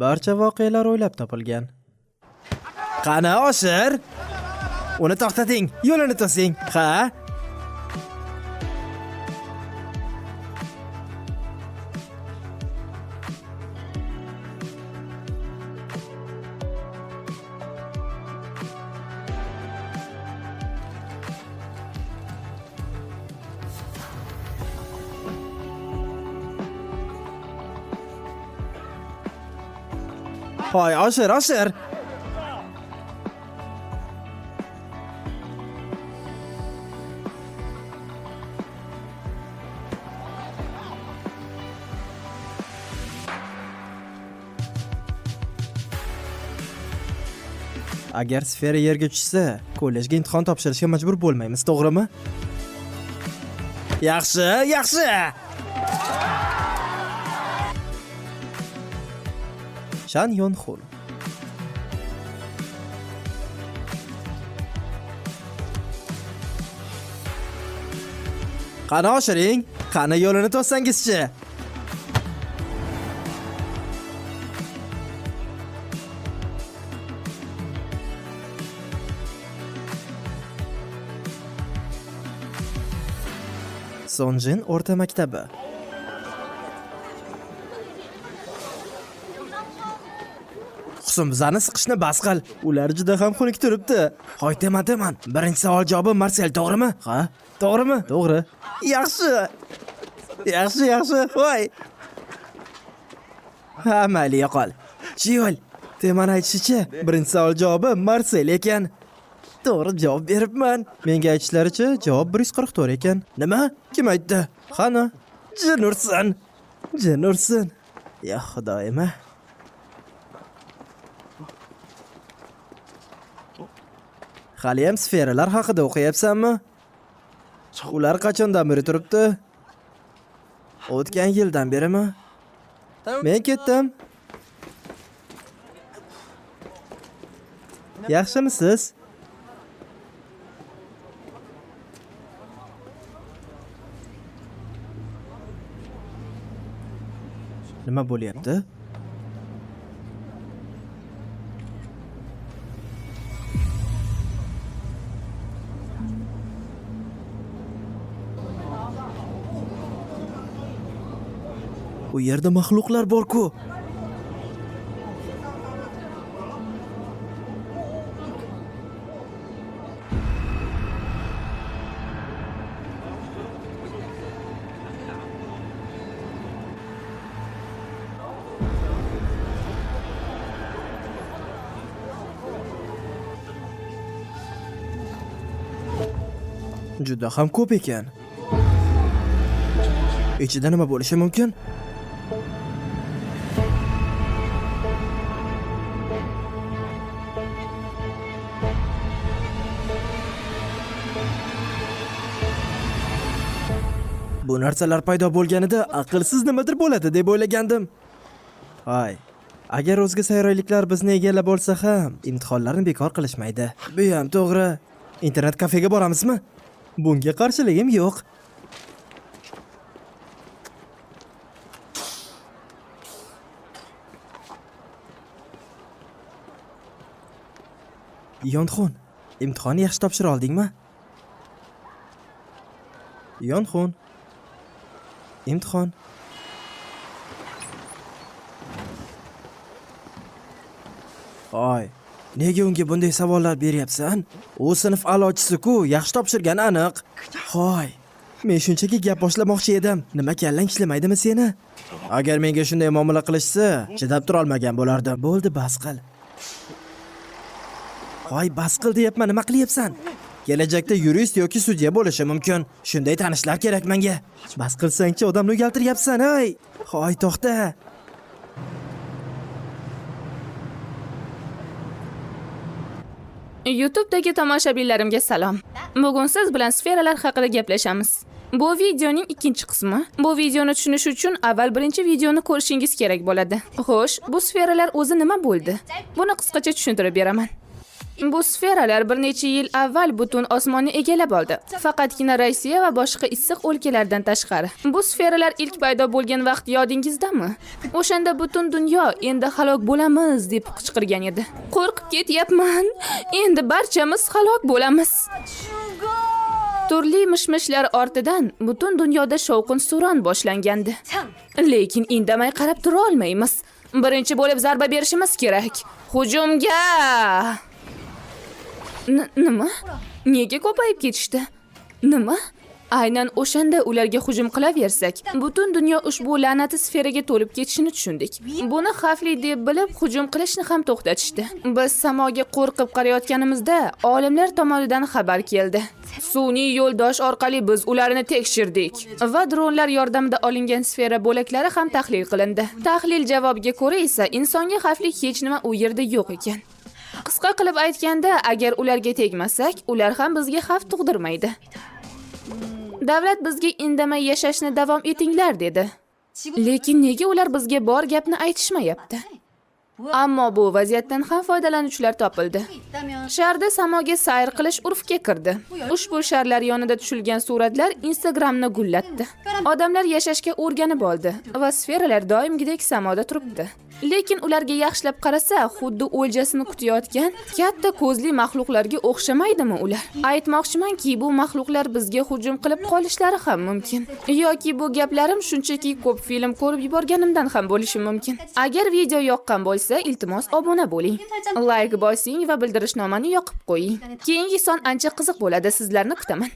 Barcha voqealar o'ylab topilgan. Qani oshir? Uni to'xtating, yo'lini to'sing. Ha? Hoy, oshir, oshir. Agar sfera yerga tushsa, kollejga imtihon topshirishga majbur bo'lmaymiz, to'g'rimi? Yaxshi, yaxshi. Shan Yonxun. Qani oshiring, qani yo'lini to'ssangizchi. Sonjin o'rta maktabi. Husnbuzarni siqishni bas qil. Ular juda ham xunuk turibdi. Hoy teman teman. Birinchi savol javobi Marsel, to'g'rimi? Ha? To'g'rimi? To'g'ri. Yaxshi. Yaxshi, yaxshi. Voy. Ha, mayli yo'qol. Chiyol. Teman aytishicha, birinchi savol javobi Marsel ekan. To'g'ri javob beribman. Menga aytishlaricha, javob 144 ekan. Nima? Kim aytdi? Qani? Jin ursin. Jin ursin. Ya xudoyim. A. Haliyam sferalar haqida o'qiyapsanmi? Ular qachondan beri turibdi? O'tgan yildan berimi? Men ketdim. Yaxshimisiz? Nima bo'lyapti? U yerda maxluqlar bor-ku. Juda ham ko'p ekan. Ichida nima bo'lishi mumkin? Bu narsalar paydo bo'lganida aqlsiz nimadir bo'ladi deb o'ylagandim. Hay, agar o'zga sayyoraliklar bizni egallab olsa ham, imtihonlarni bekor qilishmaydi. Bu ham to'g'ri. Internet kafega boramizmi? Bunga qarshiligim yo'q. Yonxon, imtihonni yaxshi topshira oldingmi? Yonxon. Imtihon. Oy, nega unga bunday savollar beryapsan? U sinf a'lochisi-ku, yaxshi topshirgani aniq. Hoy, men shunchaki gap boshlamoqchi edim. Nima kallang ishlamaydimi seni? Agar menga shunday muomala qilishsa, chidab turolmagan bo'lardim. Bo'ldi, bas qil. Hoy, bas qil deyapman, nima qilyapsan? Kelajakda yurist yoki sudya bo'lishi mumkin. Shunday tanishlar kerak menga. Bas qilsangchi, odamni uyaltiryapsan, ey. Hoy, to'xta. YouTube'dagi tomoshabinlarimga salom. Bugun siz bilan sferalar haqida gaplashamiz. Bu videoning ikkinchi qismi. Bu videoni tushunish uchun avval birinchi videoni ko'rishingiz kerak bo'ladi. Xo'sh, bu sferalar o'zi nima bo'ldi? Buni qisqacha tushuntirib beraman. Bu sferalar bir necha yil avval butun osmonni egallab oldi. Faqatgina Rossiya va boshqa issiq o'lkalardan tashqari. Bu sferalar ilk paydo bo'lgan vaqt yodingizdami? O'shanda butun dunyo endi halok bo'lamiz deb qichqirgan edi. Qo'rqib ketyapman. Endi barchamiz halok bo'lamiz. Turli mishmishlar ortidan butun dunyoda shovqin-suron boshlangandi. Lekin indamay qarab tura olmaymiz. Birinchi bo'lib zarba berishimiz kerak. Hujumga! Nima? Nega ko'payib ketishdi? Nima? Aynan o'shanda ularga hujum qilaversak, butun dunyo ushbu la'nati sferaga to'lib ketishini tushundik. Buni xavfli deb bilib, hujum qilishni ham to'xtatishdi. Biz samoga qo'rqib qarayotganimizda olimlar tomonidan xabar keldi. Sun'iy yo'ldosh orqali biz ularni tekshirdik va dronlar yordamida olingan sfera bo'laklari ham tahlil qilindi. Tahlil javobiga ko'ra esa insonga xavfli hech nima u yerda yo'q ekan. Qisqa qilib aytganda, agar ularga tegmasak, ular ham bizga xavf tug'dirmaydi. Davlat bizga indamay yashashni davom etinglar dedi. Lekin nega ular bizga bor gapni aytishmayapti? Ammo bu vaziyatdan ham foydalanuvchilar topildi. Sharda samoga sayr qilish urfga kirdi. Ushbu sharlar yonida tushilgan suratlar Instagramni gullatdi. Odamlar yashashga o'rganib oldi va sferalar doimgidek samoda turibdi. Lekin ularga yaxshilab qarasa, xuddi o'ljasini kutayotgan katta ko'zli maxluqlarga o'xshamaydimi ular? Aytmoqchimanki, bu maxluqlar bizga hujum qilib qolishlari ham mumkin. Yoki bu gaplarim shunchaki ko'p film ko'rib yuborganimdan ham bo'lishi mumkin. Agar video yoqqan bo'lsa, iltimos obuna bo'ling. Like bosing va bildirishnomani yoqib qo'ying. Keyingi son ancha qiziq bo'ladi, sizlarni kutaman.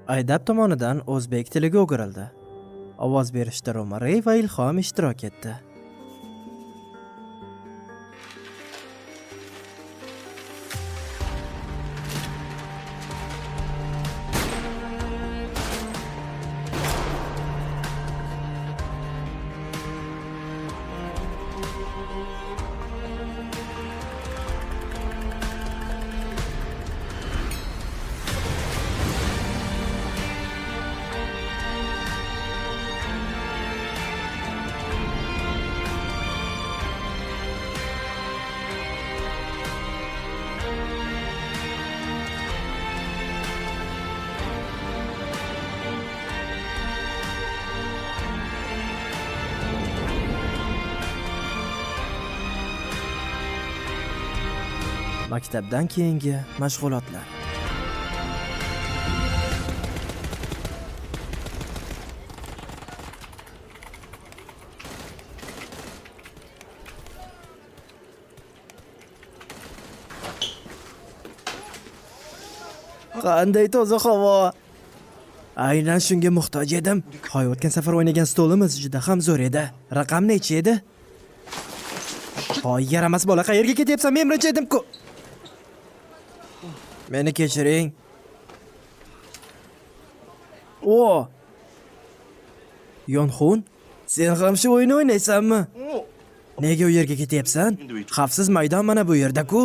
Aydab tomonidan o'zbek tiliga o'girildi. Ovoz berishda Romarey va Ilhom ishtirok etdi. Maktabdan keyingi mashg'ulotlar. Qanday toza havo! Aynan shunga muhtoj edim. Hoy, o'tgan safar o'ynagan stolimiz juda ham zo'r edi. Raqam necha edi? Hoy, yaramas bola, qayerga ketyapsan? Men birinchi edim-ku. Meni kechiring. O! Yonxun, sen ham shu o'yinni o'ynaysanmi? Nega u yerga ketyapsan? Xavfsiz maydon mana bu yerda-ku.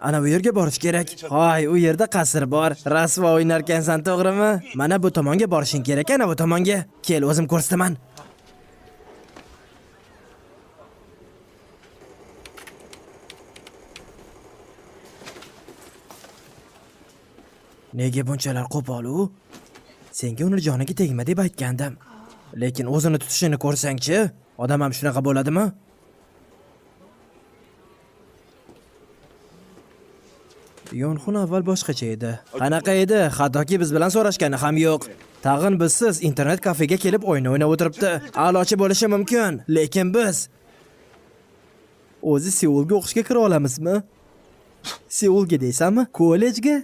Ana bu yerga borish kerak. Hoy, u yerda qasr bor. Rasvo o'ynarkansan, to'g'rimi? Mana bu tomonga borishing kerak, ana bu tomonga. Kel, o'zim ko'rsataman. Nega bunchalar qo'pol u? Senga uni joniga tegma deb aytgandim. Lekin o'zini tutishini ko'rsang-chi, odam ham shunaqa bo'ladimi? Yonxun avval boshqacha edi. Qanaqa edi? Hattoki biz bilan so'rashgani ham yo'q. Tag'in bizsiz internet kafega kelib o'yin o'ynab o'tiribdi. A'lochi bo'lishi mumkin, lekin biz o'zi Seulga o'qishga kira olamizmi? Seulga deysanmi? Kollejga?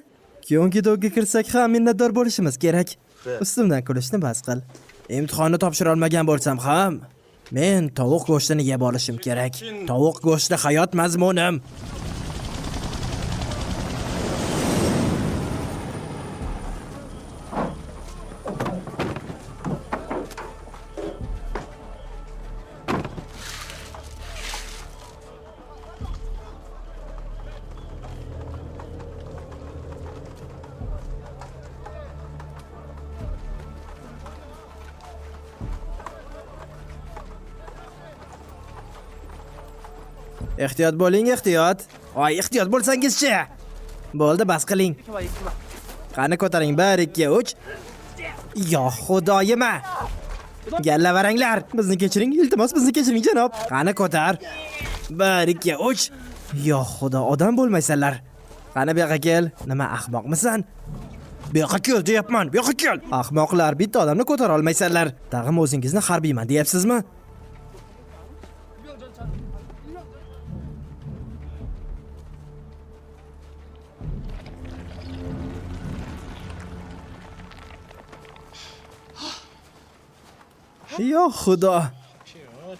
Kyongidogga kirsak ham minnatdor bo'lishimiz kerak. Ustimdan kulishni bas qil. Imtihonni topshira olmagan bo'lsam ham, men tovuq go'shtini yeb olishim kerak. Tovuq go'shti hayot mazmunim. Ehtiyot bo'ling, ehtiyot. Voy, ehtiyot bo'lsangizchi. Bo'ldi, bas qiling. Qani ko'taring. 1 2 3. Yo xudoyim. Gallavaranglar. Bizni kechiring, iltimos bizni kechiring janob. Qani ko'tar. 1 2 3. Yo xudo, odam bo'lmaysanlar. Qani bu yoqqa kel. Nima ahmoqmisan? Bu yoqqa kel deyapman, bu yoqqa kel. Ahmoqlar, bitta odamni ko'tara olmaysanlar. Tag'in o'zingizni harbiyman deyapsizmi? Yo xudo.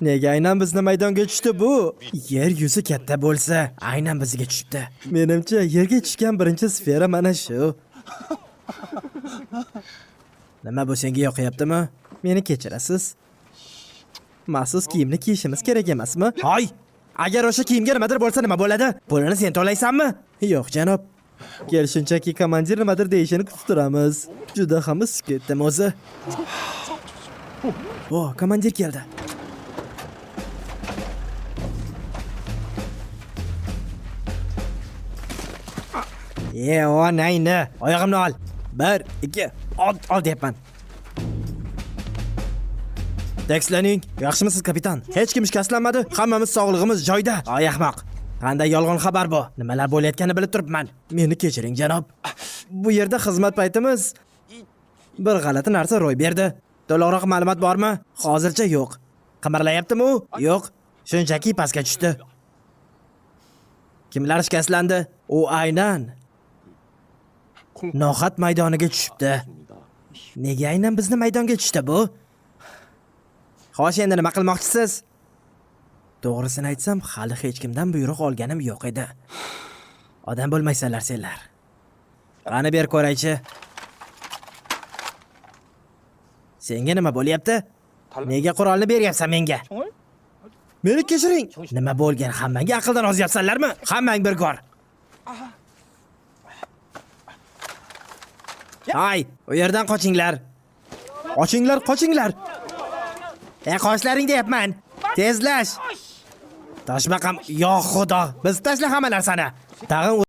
Nega aynan bizni maydonga tushdi bu? Yer yuzi katta bo'lsa, aynan bizga tushibdi. Menimcha, yerga tushgan birinchi sfera mana shu. Nima bu senga yoqyaptimi? Meni kechirasiz. Maxsus kiyimni kiyishimiz kerak emasmi? Hoy! Agar o'sha kiyimga nimadir bo'lsa nima bo'ladi? Pulini sen to'laysanmi? Yo'q, janob. Kel shunchaki komandir nimadir deyishini kutib turamiz. Juda ham isib ketdim o'zi. O, komandir keldi. Ye, onangni. Oyog'imni ol. 1 2 ol, ol deyapman. Tekslaning. Yaxshimisiz, kapitan? Hech kim shikastlanmadi. Hammamiz sog'lig'imiz joyida. Ay ahmoq. Qanday yolg'on xabar bu? Nimalar bo'layotganini bilib turibman. Meni kechiring, janob. Bu yerda xizmat paytimiz bir g'alati narsa ro'y berdi. To'liqroq ma'lumot bormi? Hozircha yo'q. Qimirlayaptimi u? Yo'q. Shunchaki pastga tushdi. Kimlar shikastlandi? U aynan nohat maydoniga tushibdi. Nega aynan bizni maydonga tushdi bu? Xo'sh, endi nima qilmoqchisiz? To'g'risini aytsam, hali hech kimdan buyruq olganim yo'q edi. Odam bo'lmaysanlar senlar. Qani ber ko'raychi. Senga nima bo'lyapti? Nega qurolni beryapsan menga? Meni kechiring. Nima bo'lgan? Hammangga aqldan ozyapsanlarmi? Hammang bir ko'r. Hay, u yerdan qochinglar. Qochinglar, qochinglar. Qochlaring deyapman. Tezlash. Toshbaqam, yo xudo, biz tashla hamma narsani. Tag'in